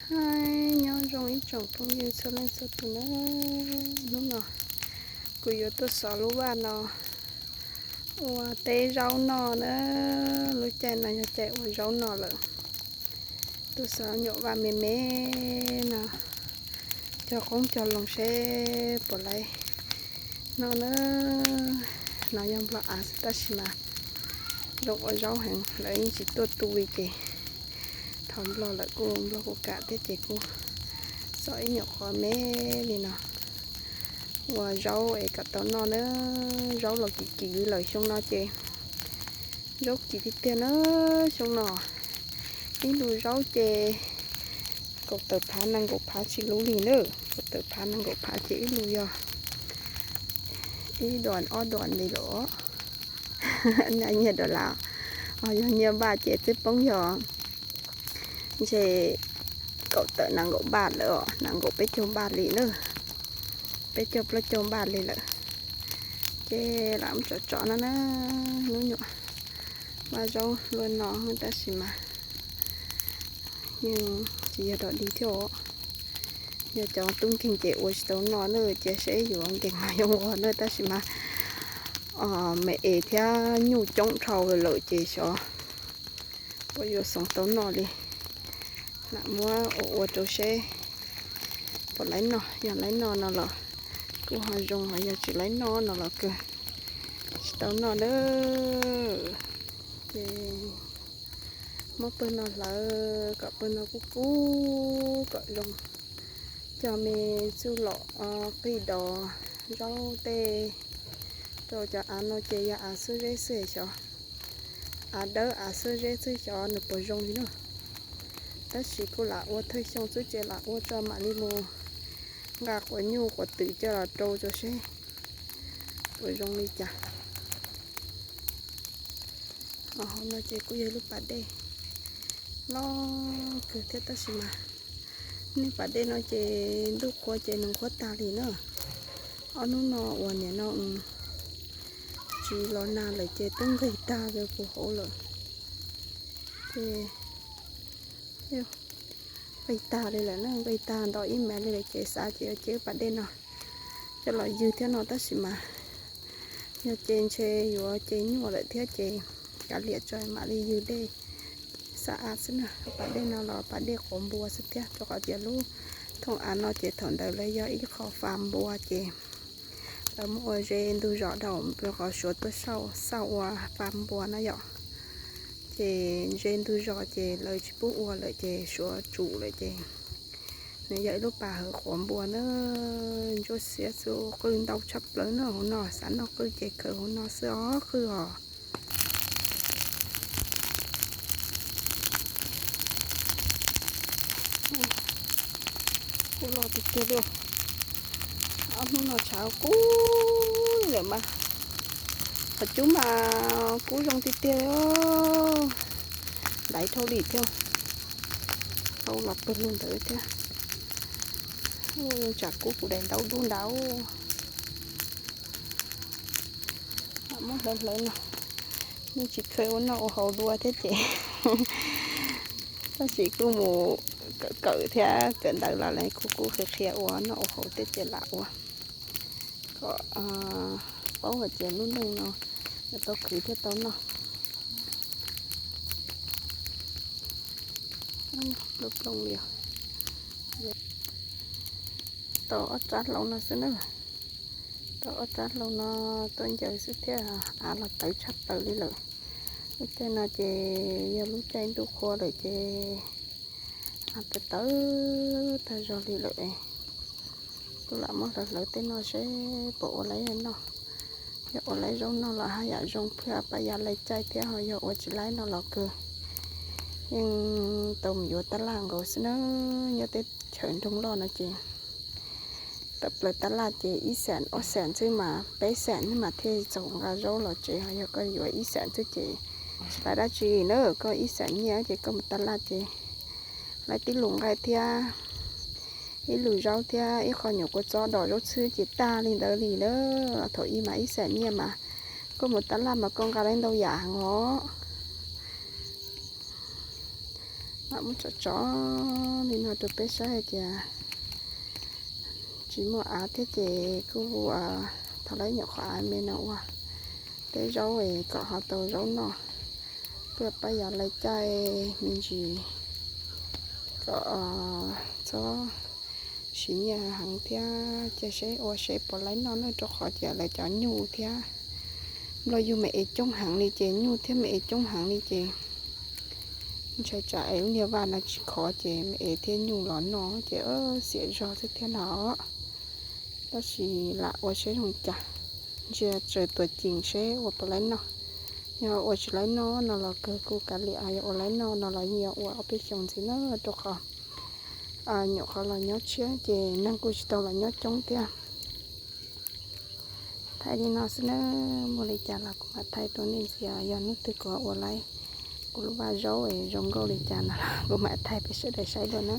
Hais nyob zoo ib tsoom phooj ywg txhua leej txhua tus na, hnub no kuv yuav tuaj xov lub vaj no ua teb zaub noj na. Lub caij no yog caij ua zaub noj lawm. Tuaj xov nyuam vaj me me no, cog qoob cog loo seb puas laib noj na. No yog nplog av xwb tab sis mas zoo ua zaub heev, lawv yeej tsis tuaj tu li ces thov nplog lawm kuj nplog kuj kam thiab ces kuj xov ib nyuam qhov me li no ua zaub es kom tau noj na. Zaub los kim kim li lawm xyoo no ces zaub kim tiag tiag na xyoo no. Ib lub zaub ces kaum tawm phav nees nkaum phav tsis luv li na. Kaum tawm phav nees nkaum phav ces ib lub yog ib duas ob duas li lawm. Nyiaj duas las, yog nyiaj npaj ces txij poob yog ntshe kaum tawm nees nkaum npaj lawm os, nees nkaum peb caug npaj li na, peb caug plaub caug npaj li lawm. Ces lam tsom tsom no na, hnub nyuam vaj zaub luaj no tab sis mas yeej tsis yog dog dig thiab os. Yog cov tub nkeeg ces ua tsis tau noj na, cia seb yuav nkeeg los yuav nquag na tab sis mas me es thiab nyuj coob dhau lawm ces xyov puas yuav xoov tau noj li. Lam muab ua ua rau seb puas laib noj, yog laib noj no los kuj ho zoo, ho yog tsis laib noj no los kawg tsis tau noj na. Ces muab pawg no hlawv kom pawg no kub kub kom zoo, cog me txuj lom qij dos zaub tej rau. Cov av no ces yog av xwb zeb xwb xyov, av dawb av xwb zeb xwb xyov nws puas zoo li na. Tab sis kuj lam ua thawj xyoo xwb ces lam ua tso mam li mus nqa quav nyuj quav twm coj los rau tso seb puas zoo li cas. Hauv no ces kuj yog lub pas dej loj kawg thiab tab sis mas nej pas dej no ces ntuj qhua ces nws qhuav tag li na. Ob hnub no uas nim no tsis los nag lawm ces twb nqig tag li puag hauv lawm. Ces nqig tag li lawm na, nqig tag nto ib mev li lawm ces xav ces yuav ce pas dej no coj los ywg thiab no tab sis mas yog ces ntshe yuav ces nyuaj lawm thiab ces kav liam tso mam li ywg dej xa av xwb na. Pas dej no los pas dej quav npua xwb thiab rau qhov tias lub thooj av no ces thaum ntawd lawv yog ib qho fa npua ces lawv muab ua ze ntug zos dhau rau qhov suav tuaj xauj ua fa npua na yom. Ces ze ntug zos ces lawv tsis pub ua lawm ces suav tsum lawm ces nws yog ib lub pas hawv quav npua na. Ntsuab xiab xwb, qwj ntau tshaj plaws na hauv no, xav noj qwj ces khaws hauv no xwb os, qwj os. Kuj loj tiag tiag li. Ob hnub no tshav kub li lawm mas, qhov cub mas kub zoo tiag tiag li, daiv dhau li thiab, dhau los pawg lug ntawd thiab. Tsam kub kuv daim ntaub dub nrad. Muab hlawv hlawv no, yeej tsis kheev ua noj ua haus dua thiab ces tab sis kuj mus kawm kawm thiab kawm ntawv los lawv kuj qhia qhia ua noj ua haus thiab ces lam ua kom paub hais tias lub neej no yuav tau khwv thiab tau noj. Plooj plooj li, tau ob rab hlau no xwb na. Tau ob rab hlau no tuaj ncaws xwb thiab, av los tawv tshaj plaws li lawm. Lub caij no ces yog lub caij ntuj qhua lawm ces av tawv tawv tag zog li lawm. Kuv lam muab hlawv hlawv tej no seb puas ua laib noj. Yog ua laib zaub noj los haj yam zoo phaj paj yam laij caij thiab, ho yog ua tsis laib no los kawg yeej tau mus yuav tab laj nkaus xwb na. Nyob teb chaws nroog loj no ces tawm plaws tab laj ces ib xees ob xees xwb mas peb xees xwb mas thiaj txaus nqa zaub los tsev, ho yog koj yuav ib xees xwb ces tsis laib dab tsi na. Koj ib xees nyiaj ces koj mus tab laj ces laib tib lus nqaij thiab ib lus zaub thiab ib qho nyuam kua txob dos zaub txhwb ces tag li ntawd li na. Thaum ub mas ib xees nyiaj mas koj mus tab laj mas koj nqa laib ntau yam heev os. Mam muab tso tso li no rau peb saib hais tias tsis muaj av thiab ces kuj thov lawv nyuam qhuav av me no ua teb zaub es kom ho tau zaub noj, thiab pab yog lawv caij me ntsis kom txhob siv nyiaj heev thiab cia seb ua seb puas laib noj na, rau qhov tias lawv cov nyuj thiab nplog yug me es coob heev li ces nyuj thiab me es coob heev li ces ntshai tsam es lub niag vaj no tsis khov ces me es thiab nyuj los noj ces xiam zog xwb thiab no. Tab sis lam ua seb zoo cas, ntsia tsaws tuam ceem seb ua puas laib noj. Yog ua tsis laib noj no los kawg kuj kav liam, yog ua laib noj no los yeej yuav ua ob peb xyoos ntxiv na, rau qhov nyuam qhuav los nyob tshiab ces neeg kuj tsis tau los nyob coob thiab. Thaij li no xwb na, muaj li cas los kuv mam thaij rau nej ntxiv, yog hnub twg kuv ua laib kuv lub vaj zaub es zoo nkauj li cas no kuv mam thaij peb sawv daws saib dua na.